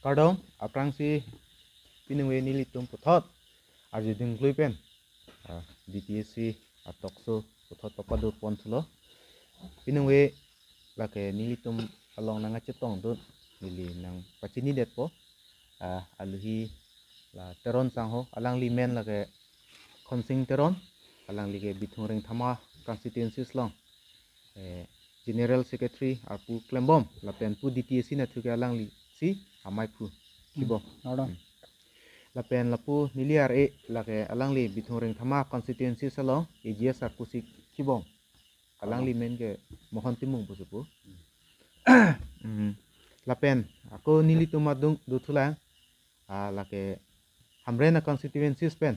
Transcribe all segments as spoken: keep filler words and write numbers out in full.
Kardom, aphrangsi piningve nelitum puthot arjudun klui pen, ah, D T S C a-talk show puthot papado pon thulo. Piningve lake nelitum along nangkachetongdun, neli nangpachinidetpo. Ah, aluhi la Teron sangho, alangli men lake Khonsing Teron, alangli ke Bithung Rengthama constituencies along, eh, General Secretary arpu klembom, lapen pu D T S C nathu ke alanglisi amaiphu kibom. Kardom. Hmm. Lapen lapu neli ar-e lake alangli Bithung Rengthama constituencies along A G S arpusi kibom. Alangli men ke Mohon Timung pusi pu. Hmm. Lapen ako nelitum adung dothulang, ah, lake Hamren a-constituencies pen,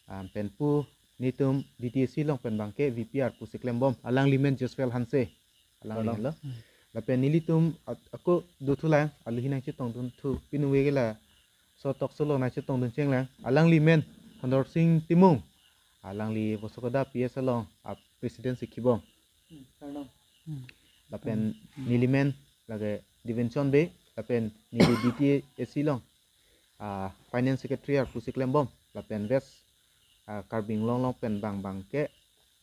ah, pen pu netum D T S C along pen abangke V P arpusi klembom, alangli men Jospel Hanse, alangli Kardom. Lo. Hmm. Lapen nelitum at-, ako dothulang, aluhi nangchetongdun thu, piningve ke laso talk show along nangchetongdun chenglang, alangli men Hondorsing Timung, alangli Bosokoda P S along a-president si kibom. Hmm, kardom. Hmm. Lapen Hmm. neli men lake Divention Bey, lapen neli D T S C along, ah, Finance Secretary arpusi klembom, lapen West, ah, Karbi Anglong along pen abang abangke,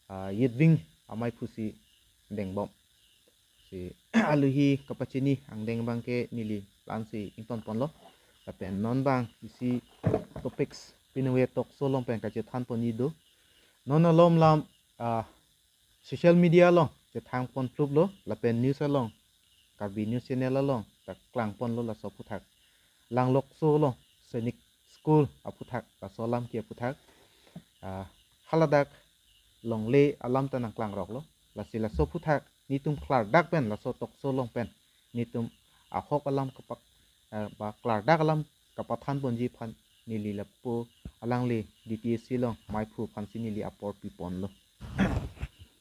ah, Youth Wing amaiphusi dengbom. Si aluhi kapachini angdeng abangke neli la-ansi ingtonponlo. Lapen non abang isi topics piningve talk show along pen kachethanponji do. Non malom alam, ah, social media along chethangpon pluplo, lapen news along, Karbi News Channel along ta klangponlo laso aphuthak. Langlokso along Sainik School aphuthak, laso alam ke aphuthak. Ah, haladak longle alam ta nangklangroklo. Lasi laso aphuthak netum klardak pen laso talk show along pen netum ahok alam kapak, eh, ba klardak alam kapathanponji aphan neli lapu alangli D T S C along maiphu aphansi neli apor piponlo.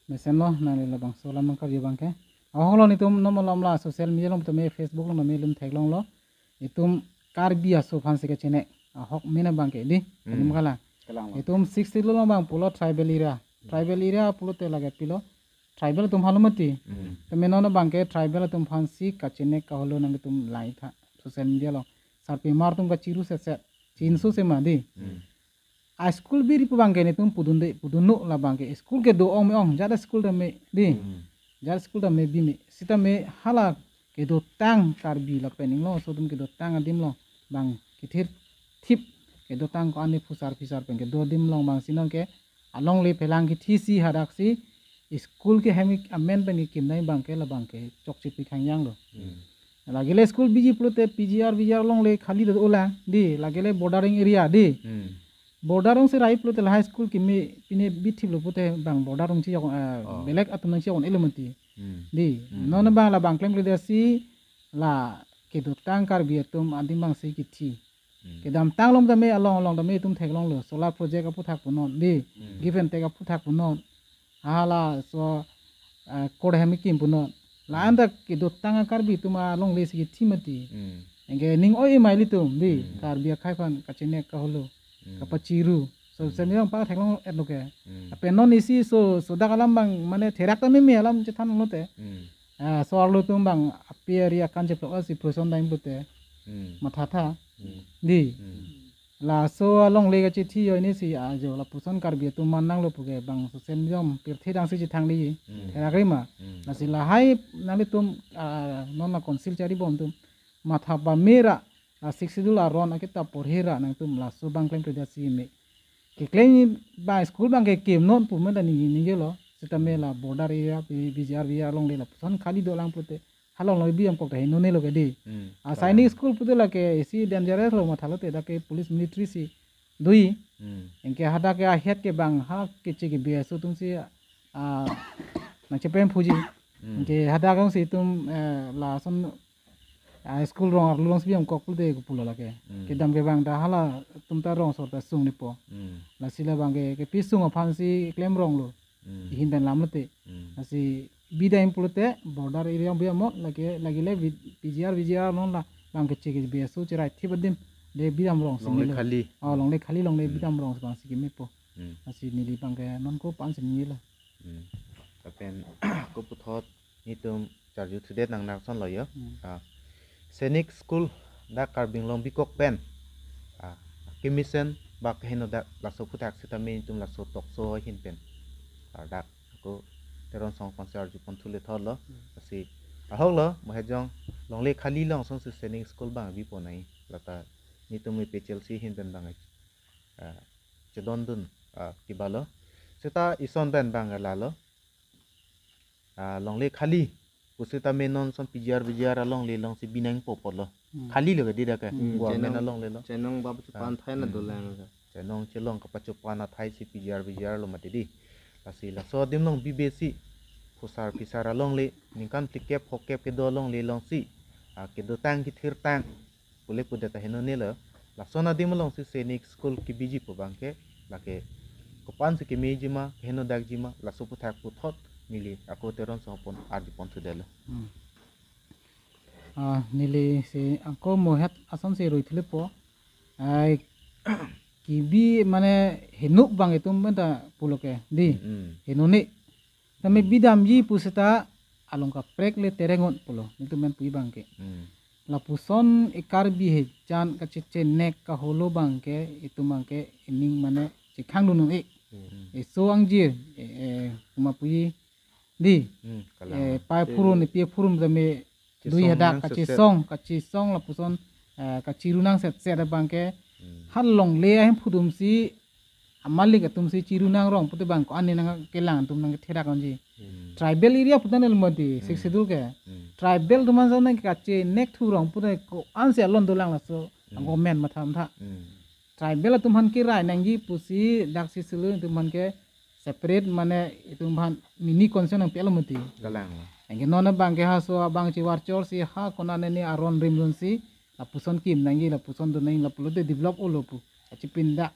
Mesenlo, nangli labangso alam nangkarju abangke. Ahoklo netum non malom la social media along tame, Facebook along tame, netum theklonglo. Itum Karbi aso aphansi kachenek ahok mena abangke di. Hmm. Itum kala. Kalanglo. Itum Sixth Schedule along abang pulo tribal area. Tribal area pulote lake pilo, tribal atum halo mati. Hmm. Tame non abangke tribal atum aphansi kachenek kaholo nangtum lai tha social media along. Sarpimar atum kachiru setset. Chinso sema di. Hmm. A-school biri pu abangke netum pudunde, pudunno la abangke. School kedo ong me ong, jat a-school tame di. Hmm. Jat a-school tame bi me. Sitame hala kedotang Karbi lapen Inglong aso atum kedotang adim along abang kethir thip, kedotang ko-an ni phusar phisar pen kedo adim along abangsi nonke alongle phelang kethisi hadaksi school kehem amen pen kekim nai abangke la abangke chokche pi khangjanglo. Hmm. Lagile school biji pulote P G R, V G R alongle khali do olang di, lagile bordering area di. Hmm. Border alongsi rai pulote la high school kimi pine bithiplo pulote abang border alongsi chok, eh, Oh. belek atum nangsi chok-un-elo mati. Hmm. Di, Hmm. non abang la abang klemkle dasi la kedotang Karbi atum adim abangsi kithi. Hmm. Kedamtang along tame, along along tame itum theklonglo, solar project aphuthak punon di, Hmm. give and take aphuthak punon. Halaso, eh, court hem kekim punon. La Hmm. anta kedotang a-Karbi atum alonglesi kithi mati. Hmm. Anke ning oi mai ilitum di, Hmm. Karbi akhei aphan kachenek kaholo, Hmm. kapachiru. So, Hmm. semi abang pa theklong-etlo ke. Hmm. Lapen non isi so, so dak alam abang, mane therak tame me alam chethanlote. Hmm. Ah, so arlo atum abang api ari akan cheplok asi person time pute. Hmm. Mathatha. Hmm. Di. Hmm. Laso alongle kachethi yo ini si ajo lapuson Karbi atum man nanglo puke abang social media pirthe dangsi chethang di. Hmm. Therak rima. Hmm. Lasi lahai nanglitum, ah, non la council charibom atum matha pamera, la Sixth Schedule aron akitap porhera nangtum laso abang klemkle dasi me. Keklem ba school abang kekim non pu meda ningje ningjelo. Sitame la border area, B-, BGR, BGR alongle lapuson khali dolang pulote. Halong lo B M kok ta heno nelo ke di. Hmm. A Sainik school pulote lake isi dangerous lo mathalote, dak ke police military si dui. Hmm. Anke hadak ke ahet ke abang ha keche ke B S O atumsi, ah, nangchepen phuji. Hmm. Anke hadak alongsi itum, eh, lason, ah, school rong arlo alongsi B M kok pulote kepulo lake. Hmm. Kedam ke abang ta hala atum ta rong asor ta sung nipo. Hmm. Lasi la abangke kepi sung aphansi klemronglo. Hmm. Ihin pen lamlote. Hmm. Lasi bidam pulote border area bidam mo lake lagile B-, BGR, VGR non la abang keche ke B S O cherai thip adim le bidam rongsi longle melo. Khali. Oh, longle khali longle Hmm. bidam rongsi abangsi kemepo. Hmm. Lasi neli abangke non ko pan si nilo. Hmm. Lapen ko puthot netum charju thudet nang nakson lo yo. Hmm. Ah. Sainik School dak Karbi Anglong bikok pen, ah, kemesen ba kehenodak laso aphuthak sitame nelitum laso talk show ahin pen, ah, dak ako Teron Song Panse arjupon thule thotlo. Lasi ahoklo, mo hejong longle khali along asonsi Sainik School abang bipo nai. Lata nelitum A P H L C ahin pen abang, ah, chedondun, ah, kibalo. Seta ison pen abang lalo. Ah, longle khali pusitame non ason P G R V G R alongle alongsi binangpo pulo. Hmm. Khalilo ke dida ke. Hmm. Government Chenong, alongle lo. Chenong ba pachopan Ah. athai na Hmm. dolang ka. Chenong chelong kapachopan athai si P G R V G R lo mati di. Lasi laso adim along bibesi phusar phisar alongle ningkan phlikep phokep kedo alongle alongsi, ah, kedotang kethirtang pule pudet aheno nelo. Lason adim alongsi Sainik School kebiji pu abangke lake kopansi kemejima, kehenodakjima, laso aphuthak puthot neli ako Teron Song pon arjupon thudetlo. Hmm. Ah, neli si ako mohet asonsi rui thulepo. Ai, kebi mane henuk abang itum pen ta pulo ke di. Hmm. Henone. Tame bidamji pusita along kaprek le terengot pulo. Nelitum pen pu abangke. Hmm. Lapuson e Karbi hejan kachechenek kaholo abangke itum abangke ining mane chekhang dunun e. Hmm. Eso angjir, e, e, kuma pu di. Hmm, kalang. E, pai phurun, e, pi phurun tame Chesong dui hadak nang setset. Kachesong, kachesong lapuson, eh, kachiru nang setset abangke. Hmm. Ha longle ahem phudum si, amalik atum si chiru nangrong pute abang ko-an ne nangkelang atum nangketherak onji. Hmm. Tribal area putan el modi, Hmm. Sixth Schedule ke. Hmm. Tribal atum an nangkachenek thurong pute ko-an si alon dolang laso, Hmm. Government matha matha. Hmm. Tribal atum aphan kerai nangji pusi dak Sixth Schedule atum aphan ke separate mane itum aphan mini constitution nangpi-etlo mati. Kalang. Anke non abangke ha so abang chivar chor si ha konane ne aron rimrun si lapuson kim nangji lapuson dun nangji lapulote develop olo pu. Achipindak.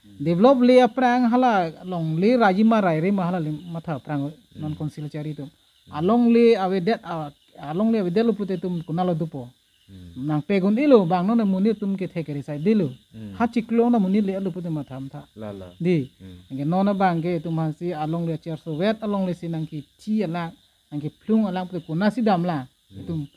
Hmm. Develop le aphrang hala longle raji ma rai re ma hala le matha aphrang non Hmm. Council chari atum. Hmm. Alongle avedet a-, alongle avedetlo pute itum konatlo dopo. Hmm. Nangpek un-elo abang non amonit atum kethe keresai detlo. Hmm. Ha chiklo na monit le-etlo pute matha matha. Lala. Di. Hmm. Anke non abangke itum aphan si alongle achar sovet alongle si nangkethi alang, nangkephlung alang pute konatsi damlang. Hmm. Itum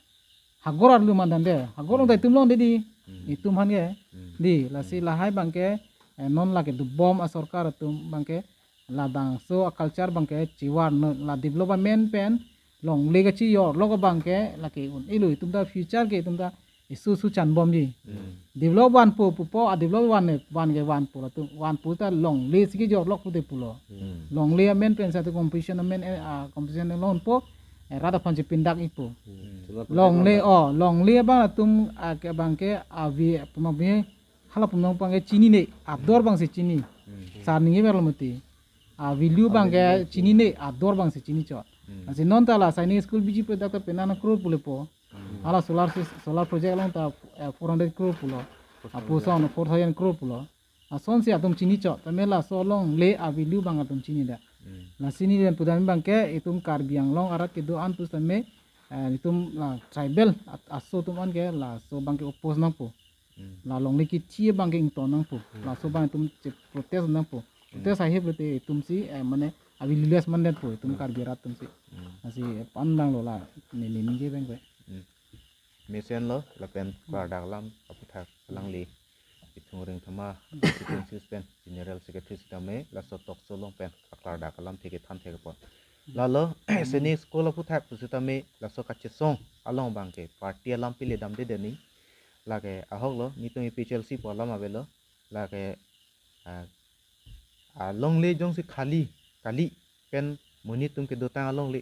hagor arlu mandan de. Hagor Hmm. ta itum longde di. Hmm. Itum aphan ke. Hmm. Di, lasi Hmm. lahai abangke, eh, non lake dobom asorkar atum abangke labangso a-culture abangke chivar non la development pen longle kachijorlok abangke lake un-elo itum ta future ke itum ta isu su chanbomji. Hmm. Develop vanpo pupo a develop van ne van ke vanpo latum vanpo ta longle si kejorlok pute pulo. Hmm. Longle amen pen sa tu competition amen, eh, ah, competition along po, eh, rat aphan chipindak-ikpo. Hmm. Longle, oh, longle abang atum, ah, ke abangke avi pemabie hala pumnong abangke chinine, ador abangsi chini. Hmm. Sar ningje verlo mati. A value abangke chinine, ador abangsi chini chot. Hmm. Lasi non ta la Sainik School B G P dak ta penang crore pulepo. Hmm. Hala solar sys-, solar project along ta, eh, four hundred crore pulo. Four thousand. Apuson four thousand crore pulo. Asonsi atum chini chot. Tame laso alongle a value abang atum chini da. Hmm. Lasi neli pudam abangke itum Karbi Anglong arat kedo-an pusitame, eh, itum la tribal at-, aso atum an ke laso abangke oppose nangpo. Hmm. La longle kethi abangke ington nangpo. Hmm. Laso abang itum che protest nangpo. Hmm. Protest ahip lote itum si, eh, mane a value less mandetpo itum Hmm. Karbi arat atum si. Hmm. Lasi pan abang lo la ne ne ningje abangke. Hmm. Mesenlo lapen Hmm. klardak alam aputhak alangli Ithung Ringthama constituency pen General Secretary sitame laso talk show along pen aklardak alam theke than thekpo. Lalo Hmm. Sainik School aputhak pusitame laso kachesong along abangke party alam pile damde deni. Lake ahoklo, nelitum A P H L C pu alam avelo. Lake, ah, alongle jongsi khali, kali pen monit atum kedotang alongle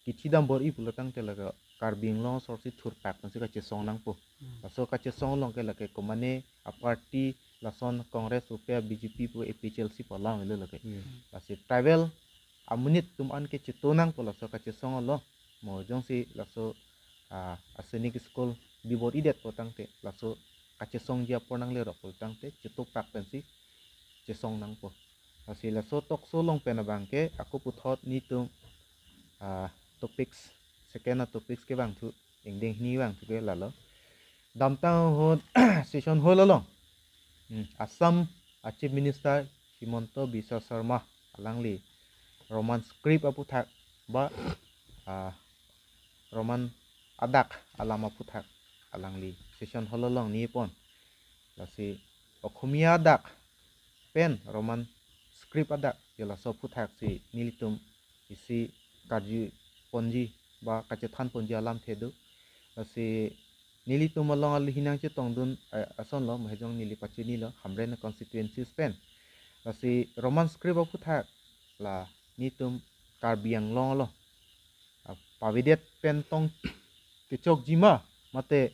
kethidam bor-i pulo tangte lake Karbi Anglong asor si thurpak pensi kachesong nangpo. Hmm. Laso kachesong along ke lake komane a party lason Congress pupe, B J P pu, A P H L C pu alam avelo lake. Hmm. Lasi tribal amonit atum an ke cheto nangpo laso kachesong along. Mo jongsi laso, ah, a Sainik School bi bor-idetpo tangte laso kachesongji apor nanglerok pulo tangte chetopak pensi chesong nangpo. Lasi laso talk show along pen abangke ako puthot nelitum, ah, topics, second a topics kevangthu, ingdeng hini vangthu ke lalo. Damtang ahut session hall along, hmm, Assam a Chief Minister Himanta Biswa Sarma alangli Roman script aputhak ba, ah, Roman adak alam aputhak alangli session hall along nipon. Lasi Okhomia adak pen Roman script adak, ya laso aphuthak si nelitum isi karju ponji ba kachethan ponji alamthe do. Lasi nelitum along aluhinang chetongdun, eh, asonlo, mahejong neli pachinilo, Hamren constituencies pen. Lasi Roman script aphuthak la nelitum Karbi Anglong lo. Ah, pavedet pen tong kechokji ma, mate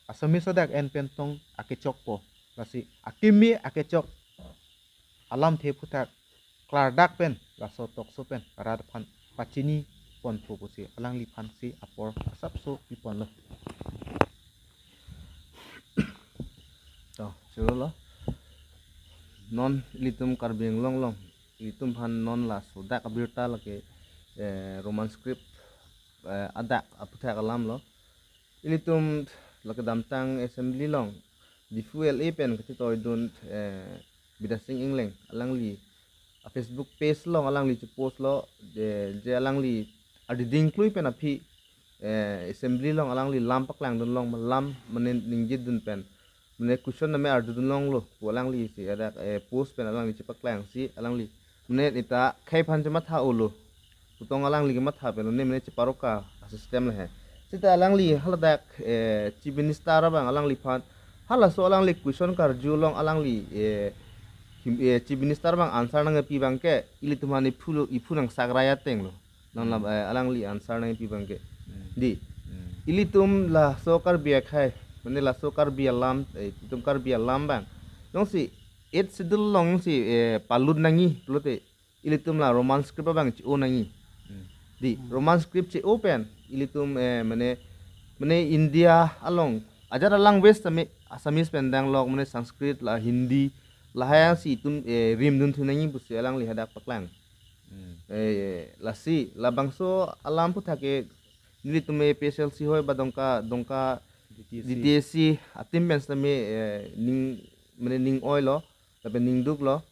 Assamese adak en pen tong akechokpo. Lasi akimi akechok alamthe aphuthak klardak pen, laso tokso pen rat aphan pachini ponpo pusi alangliphan si apor asapso piponlo. To, chorolo. Non ilitum Karbi Anglong along, ilitum aphan non laso dak abirta lake, eh, Roman script, eh, adak aphuthak alamlo. Ilitum lake damtang assembly along Diphu L A pen kachetoidun, eh, Bidya Sing Engleng, alangli a Facebook page along alangli chepostlo, je, je alangli adiding klui pen aphi, eh, assembly along alangli lam paklangdun long, lam mane ningjedun pen, mane question name arjudun longlo pu alangli si adak, eh, post pen alangli chepaklang si alangli mane neta khei aphan chematha-olo pu tong alangli kematha pen lo, ne mane cheparoka a-system le he. Seta alangli haladak, eh, Chief Minister abang alangliphan halaso alangli question karju along alangli, eh, him-, eh, Chief Minister abang answer nangpi abangke ilitum aphan iphu lo, iphu nangsak rai atenglo. Non la, eh, alangli answer nangpi abangke. Hmm. Di. Hmm. Ilitum laso Karbi akhei, mane laso Karbi alam, eh, itum Karbi alam abang. Jongsi Eighth Schedule along si, eh, palut nangji pulote ilitum la Roman script abang che-o nangji. Hmm. Di, hmm, Roman script che-o pen ilitum, eh, mane, mane India along ajat a-language tame Assamese pen danglok, mane Sanskrit la Hindi lahai si itum, eh, rimdun thu nangji pusi alangli hadak paklang. Hmm. Eh, lasi labangso alam aphuthak ke nelitum A P H L C hoi ba Dongka, Dongka D T A C. D T A C a-team pen sitame, eh, ning, mane ning oilo, lapen ning duklo.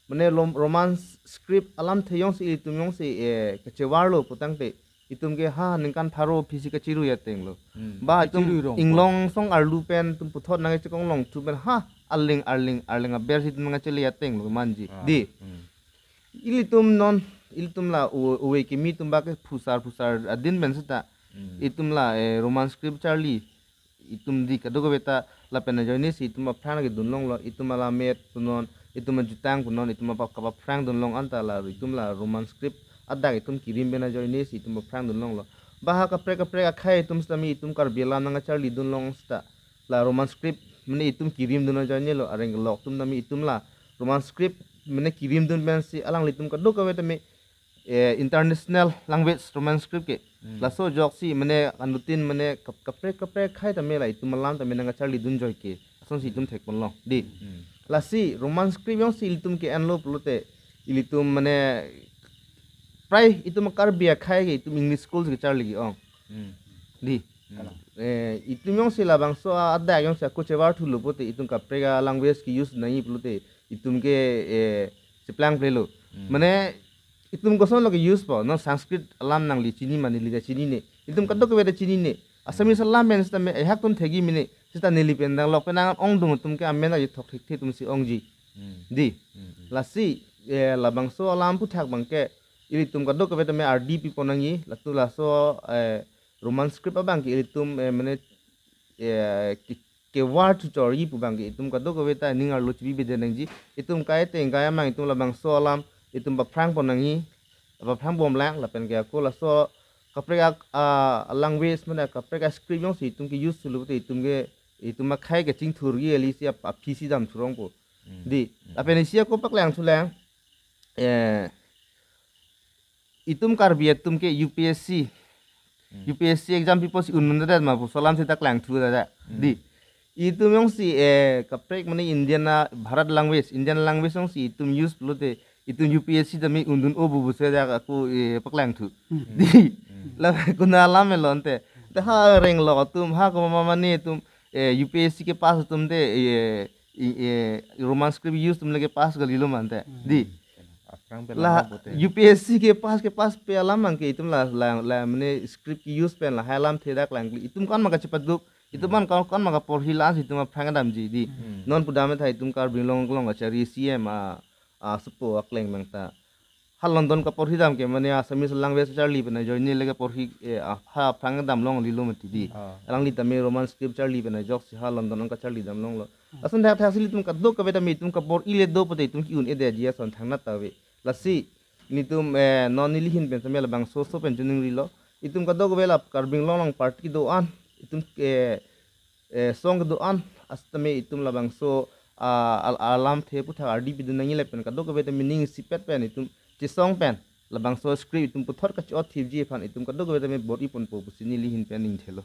Mane lom-, Roman script alamthe jongsi itum jongsi, eh, kachevarlo putangte itum ke ha ningkan pharo aphi si kachirui atenglo. Hmm. Ba itum kachirui rong inglong song arlu pen itum puthot nangchekong longthu pen ha arleng arleng arleng aber si itum nangchele atenglo manji. Ah. Di. Hmm. Ilitum non, ilitum la o-, ove kimi atum ba ke phusar phusar adin pen seta. Hmm. Itum la, eh, Roman script charli. Itum di kadokave ta lapen ajoine si itum aphrang kedun longlo, itum alamet punon, itum ajutang punon, itum apa kapaphrang dun long anta la itum la Roman script adak itum kirim pen ajoine si itum aphrang dun longlo. Ba ha kaprek kaprek akhei atum sitame itum Karbi alam nangcharli dun long seta la Roman script mane itum kirim dun ajoine lo, areng lok atum tame itum la Roman script mane kirim dun pensi alanglitum kadokave tame, eh, international language Roman script ke. Hmm. Laso ajoksi mane anuttin mane kap-, kaprek kaprek akhei tame la itum alam tame nangcharli dun joike. Asonsi itum thekponlong. Di. Hmm. Lasi Roman script jongsi ilitum ke-enlo pulote ilitum mane prai itum Karbi akhei ke itum English school kecharli ke-ong. Hmm. Di. Hmm. Eh, itum jongsi labangso adak jongsi ako chevar thulo pulote itum kaprek a-language ke-use nangji pulote itum ke, eh, cheplangplelo. Hmm. Mane itum kosonlo ke-use po, non Sanskrit alam nangli chini ma neli ta chinine. Itum kadokave ta chinine. Assamese alam pen sitame ehak atum thekji mene. Seta neli pen danglok pen nang-ongdung atum ke amen ajithok thekthe atum si ongji. Hmm. Di. Hmm, hmm. Lasi, eh, labangso alam aphuthak abangke ilitum kadokave tame ardi pipon nangji, latum laso, eh, Roman script abangke ilitum, eh, mane, eh, ke-, kevar chuchorji pu abangke itum kadokave ta ning arlo chibi beden nangji, itum kaiteng kai amang itum labangso alam itum paphrang pon nangji, paphrang bomlang lapen ke ako laso kaprek a, a, language mane kaprek a-script jongsi itum ke-use thulo te itum ke, itum akhei kachingthurji kali si ap-, aphi si damthurongpo. Hmm. Di. Hmm. Lapen isi ako paklangthulang, eh, itum Karbi atum ke U P S C. Hmm. U P S C exam pipo si un-un det ma pu alam seta klangthu det. Hmm. Di. Itum jongsi, eh, kaprek mane Indian a-Bharat language, Indian language jongsi itum use pulote itum U P S C tame undun-o pu pusi dak ako, eh, paklangthu. Hmm. Di. Hmm. La kuna alam elon te. Te ha renglok atum ha komat mane atum, eh, U P S C ke-pass atum te, eh, i-, eh, Roman script use atum le ke-pass kalilo mante. Hmm. Di. Aphrang pen la lang bote. U P S C ke-pass, ke-pass pe alam abangke itum la, la, la mane script ke-use pen lahai alamthe dak langkli. Itum kan ma kachepaduk Itum man kon kon ma kaporhi la-an si itum aphrang damji di. Hmm. Non pudam ta itum Karbi Anglong along kachari C M a, a supo akleng bang ta. Ha London kaporhi dam ke mane Assamese language charli pen ajoine le kaporhi, eh, a, ha aphrang dam longlelo mati di. Ah. Alangli tame Roman script charli pen ajoksi ha London an kacharli dam longlo. Lason thakthak si ilitum kadokave tame itum kapor-i le do pote itum ki-un-edetji ason thangnat ta ave. Lasi nelitum, eh, non neli ahin pen tame labangso oso pen chiningrilo. Itum kadokave la Karbi Anglong along party do-an, itum, eh, eh, song kedo-an, asitame itum labangso, ah, al-, alamthe aputhak ardi pidun nangji lapen kadokave tame ning isipet pen itum chesong pen labangso script itum puthot kachi-ot thipji aphan itum kadokave tame bor-i ponpo pusi neli ahin pen ningthelo.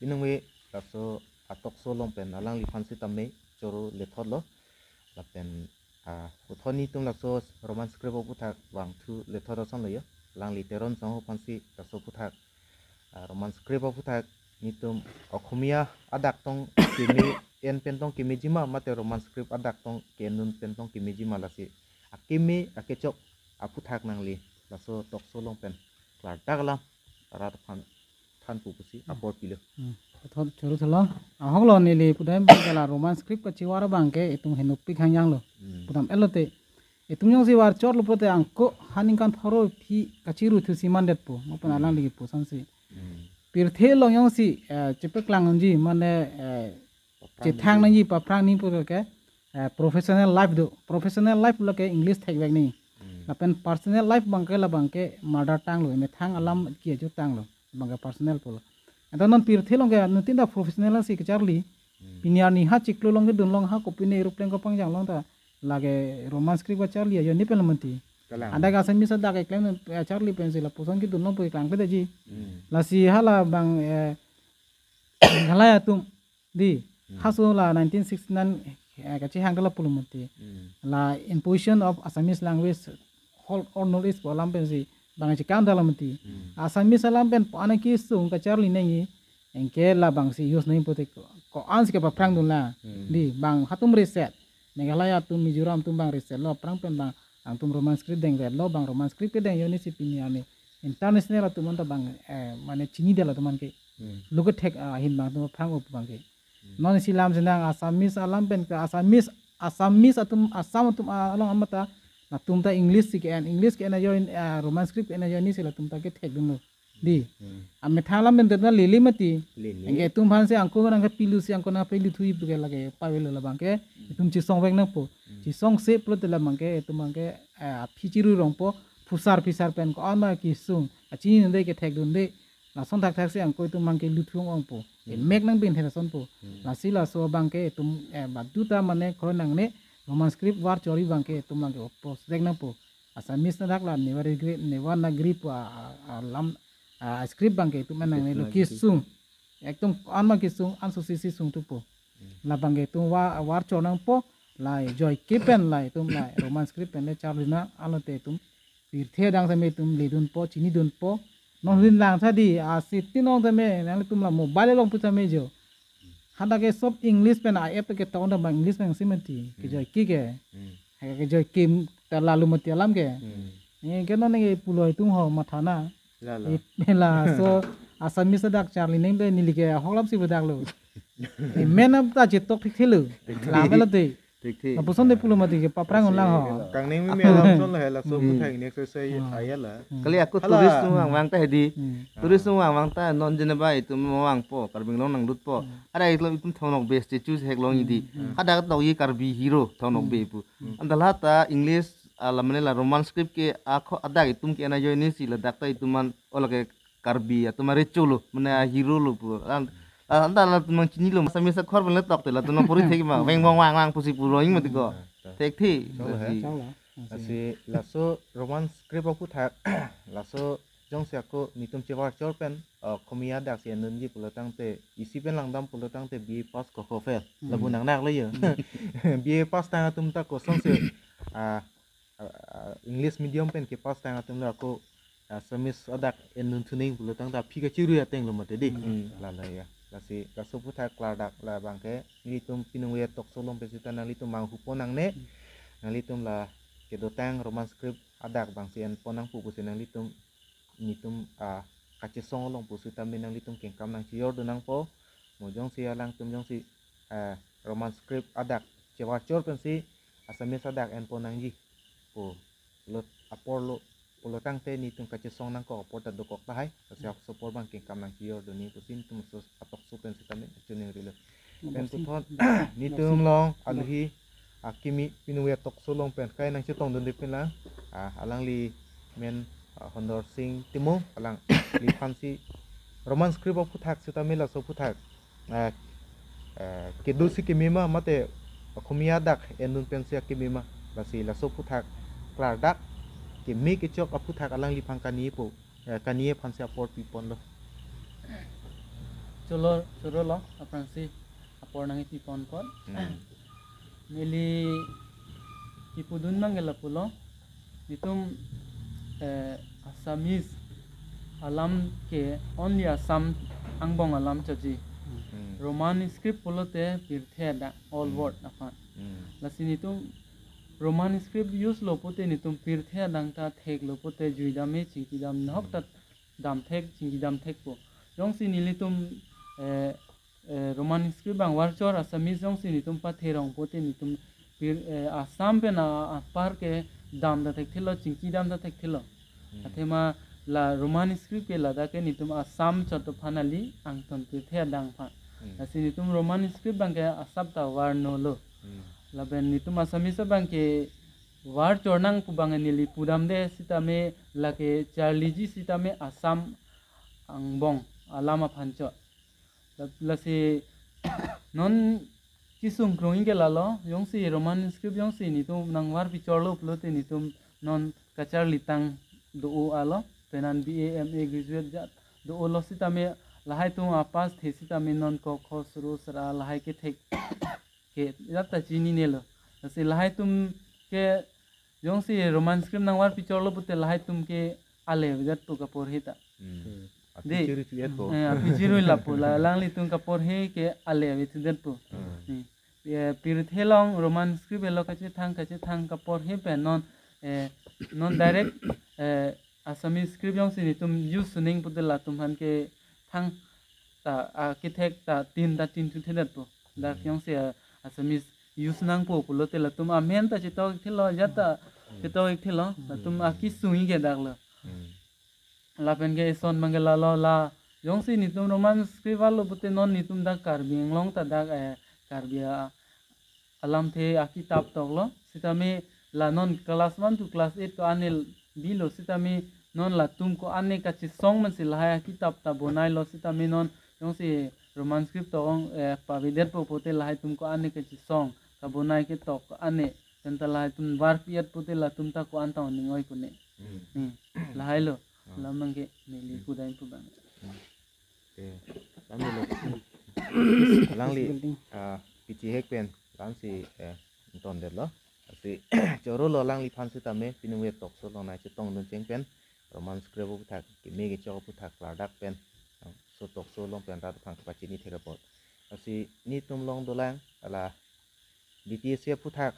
Inungve laso a-talk show along pen alangliphan sitame choro lethotlo. Lapen, ah, puthot nelitum laso Roman script aputhak vangthu lethot asonlo yo. Alangli Teron Sangho aphansi laso aputhak, ah, Roman script aputhak nelitum Oxomiya adak tong keme en pen tong kemejima mate Roman script adak tong ke-endun pen tong kemejima lasi akeme akechok aputhak nangli laso talk show along pen klardak alam rat aphan thanpo pusi apor pilo. Hmm. Thot choro thotlo. Ahoklo neli pudam ke la Roman script kachivar abang ke itum henopik hangjanglo. Hmm. Pudam elote. Itum jongsi varchorlo pote angko ha ningkan pharo aphi kachiru thusi mandetpo. Mo pen alangli kipu asonsi. Hmm. Pirthe along jongsi, eh, chepeklang nangji mane, eh, chethang nangji paphrang nangji pu ke, eh, professional life do. Professional life lo ke English thekvek nangji. Hmm. Lapen personal life abang ke labang ke mother tongue lo, methang alam ki ajutang lo, abang ke personal pulo. Anta non pirthe along ke nutin ta professional si kacharli. Hmm. Pini arni ha chiklo along kedun along ha kopine aeroplane kapangjang along ta lake Roman script kacharli ajoine pen lo mati. Kalang. Ada ka Assamese adak keklem, eh, charli pensi lapuson kedun along pu keklang pedaji. Hmm. Lasi halabang, eh, Meghalaya atum di. Hmm. Haso la nineteen sixty-nine, eh, kachehang dala pulo mati. Hmm. La imposition of Assamese language whole all North East pu alam pensi bang chekam dala mati. Hmm. Assamese alam pen pu-an kesung kacharli nangji, anke labangsi use nangji pote ko, ko-ansi kepaphrang dunlo. Hmm. Di bang hatum reset. Meghalaya atum, Mizoram atum bang resetlo, aphrang pen bang nangtum Roman script dengvetlo, bang Roman script kedeng ajoine si pini arni international atum anta bang, eh, mane chinidetlo atum an ke. Hmm. Lo kethek ahin bang atum aphrang up abang ke. Hmm. Non isi lam sinang Assamese alam pen ke Assamese, Assamese atum, Assam atum along amata latum ta English si ke-en, English ke-en ajoine, eh, Roman script ke-en ajoine si latum ta kethek dunlo. Di. Hmm. Amethang alam pen tepna lele mati. Lele. Anke itum aphansi angko nangkepilusi angko nangpiluthu ip ke lake pavelo labang ke. Hmm. Itum chesongvek nangpo. Hmm. Chesongse pulote labang ke itum abang ke, eh, aphi chiru rongpo, phusar phisar pen ko-an ma kesung. Achinidunde kethekdunde. Lason thakthak si angko itum abang ke luthu ong-ongpo. Hmm. Emek nang bin hena sonpo. Hmm. Lasi laso abang ke itum, eh, baduta mane khoro nangne Roman script varchorji abang ke itum abang ke oppose vek nangpo. Assamese adak la Devanagari, Devanagari pu a, a, alam, a, script abang ke itum en nangnelo. Devanagari. Kesung. Ekdom ko-an ma kesung, anso si si sungthupo. Hmm. Labang ke itum va, varchor nangpo, la joike pen la itum la Roman script pen le charli nang, alote itum pirthe adang tame itum ledunpo, chinidunpo. Non rin lang tha di, a city along tame, nanglitum la mobile along pu tame jo. Hadak ke sob English pen a-app ke tong dam abang English pen si mati. Hmm. Kejoike ke. Hmm. Hai kejoike ta lalu mati alam ke. Hmm. Eh, ke non ke pulo itum ho mathana. La, la. Eh, laso Assamese adak charli nangte neli ke ahoklam si bedaklo. Eh, men ap ta chetok thekthelo. Thekthelo. Lamelo te. Thekthelo. Lapuson te pulo mati ke paphrang unlang ho. Kangning mimi alam ason lahai laso. Hmm. Puthai ini exercise. Hmm. Ayala. Hmm. Kali ako. Hala. Tourist atum vangvang ta hedi. Hmm. Tourist atum vangvang ta non jeneba itum vangpo, Karbi Anglong nangdutpo. Hmm. Ada itum itum Thong Nokbe statue heklong idi. Hmm. Ada tok ye Karbi hero Thong Nokbe pu. Hmm. Anta la ta English, ah, la mane la Roman script ke ako ada itum ke-en ajoine si ladak ta itum an ola ke Karbi atum arecho lo, mane a-hero lo pu. An, an, anta latum nangchinilo, Assamese akhor pen le tokte latum nangpori thek ma, veng vong vang vang pusi puro ing mati ko. Hmm. Thekthe. Chalo, lasi. Chalo. Lasi laso Roman script aputhak, laso jongsi ako nelitum chevarchor pen, eh, Oxomiya adak si endunji pulo tangte, isi pen langdam pulo tangte B A pass ko ko fail. Hmm. Lapu nangnak lo yo. Hmm. B A pass tang atum ta kosonsi, ah, ah, ah, English medium pen kepass tang atum lo ako, ah, Assamese adak endun thuning pulo tangte aphi kachiru ateng lo mati di. Hmm. Lalo ya. Lasi laso aputhak klardak labang ke nelitum pinung we talk show along pen sita nanglitum manghupo nangne. Hmm. Nanglitum la kedotang Roman script adak abang si enpon nangpo pusi nanglitum nelitum, ah, kachesong along pusitame nanglitum kengkam nangchijor dun nangpo. Mo jongsi alangtum jongsi, eh, Roman script adak chevarchor pensi Assamese adak enpon nangji pu lot apor lo, pulo tangte netum kachesong nangkok apor ta dokok tahai. Lasi hokso apor abang kengkam nangchijor dun nangji pusi netum so atokso pen sitame chuning rilo. Pen puthot netum along alohi akimi pinwe atokso along pen kai nangchetong dun dipin lang. Ah, alangli men, ah, Honor Sing Timung, alangliphansi Roman script aphuthak sitame laso aphuthak, ah, eh, kedo si keme ma mate Oxomiya adak endun pensi akeme ma, lasi laso aphuthak klardak keme kechok aphuthak alangliphan kani po, eh, kani aphansi apor piponlo. Cholo, chorolo, aphrangsi apor nangpiponkok. Hmm. Neli kipudun abang ke lapulo. Netum, eh, Assamese alam ke only Assam angbong alam chotji. Hmm. Roman script pulote pirthe adang, all Hmm. world aphan. Hmm. Lasi netum Roman script use lo pute netum pirthe adang ta theklo pute juidam me chingkidam nahok ta Hmm. damthek, chingkidam thekpo. Jongsi nelitum, eh, eh, Roman script abang varchor Assamese jongsi netum patherong pute netum pir, eh, Assam pen a, apar ke dam ta thekthelo, chingkidam ta thekthelo. Hmm. Athema la Roman script ke ladak ke netum Assam chot aphan kali, angton pirthe adang aphan. Hmm. Lasi netum Roman script abang ke asap ta varnolo. Hmm. Lapen netum Assamese abang ke varchor nang pu abang neli pudamde sitame lake charliji sitame Assam angbong alam aphan chot. La, lasi non kesung krung ke lalo, jongsi Roman script jongsi netum nangvarpi chorlo pulote netum non kacharlitang do-o alo, penang B A, M A graduate jat do-o lo sitame lahai atum apass the sitame non ko kho suru sera lahai kethek ke jat ta chininelo. Lasi lahai atum ke jongsi Roman script nangvarpi chorlo pute lahai atum ke ale avedetpo kaporhe ta. Hmm. Hmm. Aphi De. Chirui chuetpo. Eh, aphi chirui lapo, la alanglitum kaporhe ke ale avedetpo. Hmm. Hmm. Eh, pirthe along Roman script elo kachethang kachethang kaporhe pen non, eh, non direct, eh, Assamese script jongsi netum use suning pute latum aphan ke thang ta, ah, kethek ta tin ta tin thuthedetpo. Dak Hmm. jongsi, ah, Assamese use nangpo pulote latum amen ta chetok thelo, jat ta Hmm. chetok thelo, latum Hmm. akesung ke daklo. Hmm. Lapen ke ison abang ke lalo la, jongsi netum Roman script varlo pute non netum dak Karbi Anglong ta dak, eh, Karbi a, alamthe akitap toklo. Sitame la non class one to class eight ko-an ne bilo sitame non latum ko-an ne kachesong mansi lahai akitap ta bonailo sitame non jongsi Roman script tokong, eh, pavedetpo pute lahai atum ko-an ne kachesong kabonai ketok ko-an ne pen ta lahai atum varpi-et pute latum ta ko-an ta ning oi kone. Hmm. Hmm. Lahailo. Hmm. Lam abang ke neli Hmm. kudai pu abang. Hmm. Oke. Kami lo. Alangli, Building. Ah, pichihek pen, lamsi, eh, tondetlo. Lasi, chorolo alangliphan sitame, pinwe atokso along nangchetong dun cheng pen, Roman script aphuthak, keme kechok aphuthak, klardak pen, so tokso along pen rat aphan kapachini thek apot. Lasi, netum along dolang, la, B T S C aphuthak,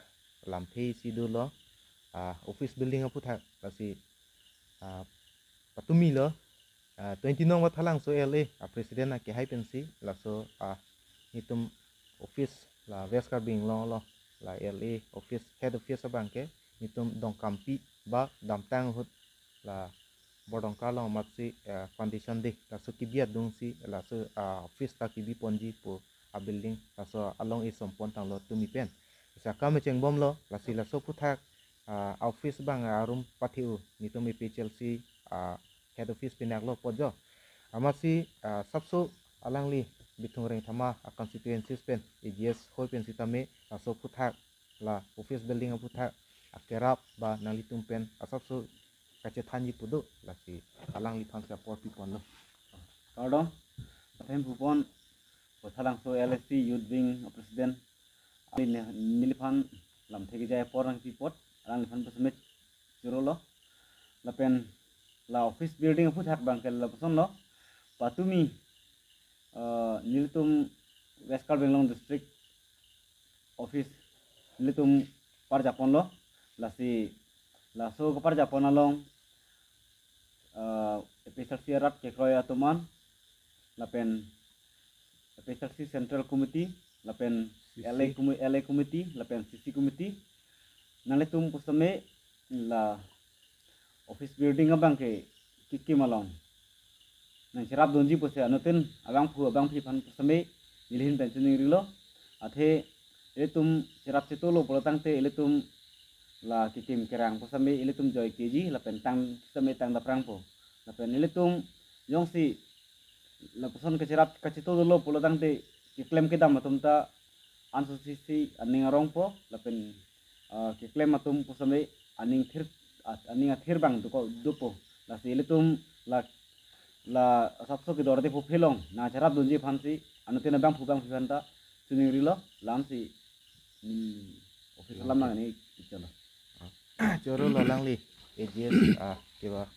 lamthe isi dolo, ah, office building aphuthak, lasi, ah, patumilo, ah, twenty nong Vathalangso L A, ah, president akehai pensi, laso, ah, netum office la West Karbi Anglong lo, la L A office, head office abang ke, netum Dongkampi ba Damtang ahut la Bordongkar along amatsi, eh, foundation de, laso kebi adungsi, laso, ah, office ta kebiponji pu a building, laso along isom pon tanglo tumi pen. Lasi akam chengbomlo, lasi laso aphuthak, ah, office abang arum pathe-o, netum A P H L C, ah, head office pinaklo apot jo. Amatsi, ah, asapso alangli Bithung Rengthama a constituencies pen, A G S hoi pen sitame, laso aphuthak, la office building aphuthak, akerap ba nanglitum pen, asapso kachethanji pu do, lasi alangliphan si apor piponlo. Kardom, lapen pupon, Vathalangso L A C Youth Wing a President, ali ne-, neliphan lamthe kejai apor nangpi apot, alangliphan pasamet chorolo. Lapen la office building aphuthak abang ke lapusonlo, patumi, eh, nelitum West Karbi Anglong District office nelitum parjaponlo, lasi laso kaparjapon along, eh, A P H L C arat kekroi atum an, lapen A P H L C Central Committee, lapen C C. L A Commi-, L A Committee, lapen C C Committee, nanglitum pusitame la office building abang ke kikim along nangcherap dunji pusi anuttin abangphu abangphi aphan pusitame nelihin pen chiningrilo. Athe ilitum cherap chetolo pulo tangte ilitum la kikim kerang pusitame ilitum joi keji lapen tang pusitame tang daprangpo. Lapen ilitum jongsi lapuson kacherap kachito dolo pulo tangte keklem kedam atum ta anso sisi aning arongpo, lapen ah, keklem atum pusitame aning thir, ah, aning athir abang duko dupo. Lasi ilitum la la asapso kedor de phu phelong nangcherap dunji aphansi anuttin abangphu abangphi aphan ta chiningrilo. Lamsi, hmm, office alam nang ni chalo. Choro lo alangli A G S, ah, keba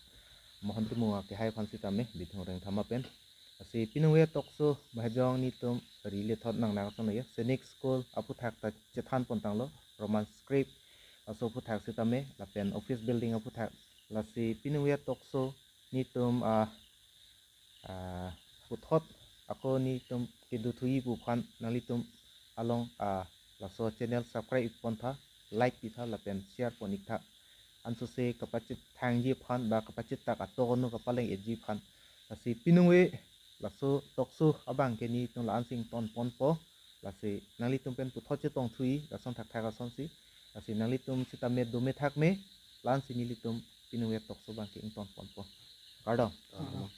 Mohon Timung akehai aphan sitame Bithung Rengthama pen. Lasi piningve tokso mahajong nitum ri le thot nang nang song ya. Sainik School aphuthak ta chethan pontanglo, Roman script aso aphuthak sitame, lapen office building aphuthak. Lasi piningve tokso nitum, ah, ah, puthot ako nitum kedo thuji pu aphan nanglitum along, ah, laso channel subscribe ik pontha, like pitha lapen share pon iktha. Ansose kapachethangji aphan ba kapachethak atok anu kapaleng-etji aphan. Lasi piningve laso tokso abang ke nitum la-ansi ington ponpo. Lasi nanglitum pen puthot chetong thuji lason thakthak asonsi. Lasi nanglitum sitame dome thakme, la-ansi nelitum piningve tokso abang ke ington ponpo. Kardom. Kardom.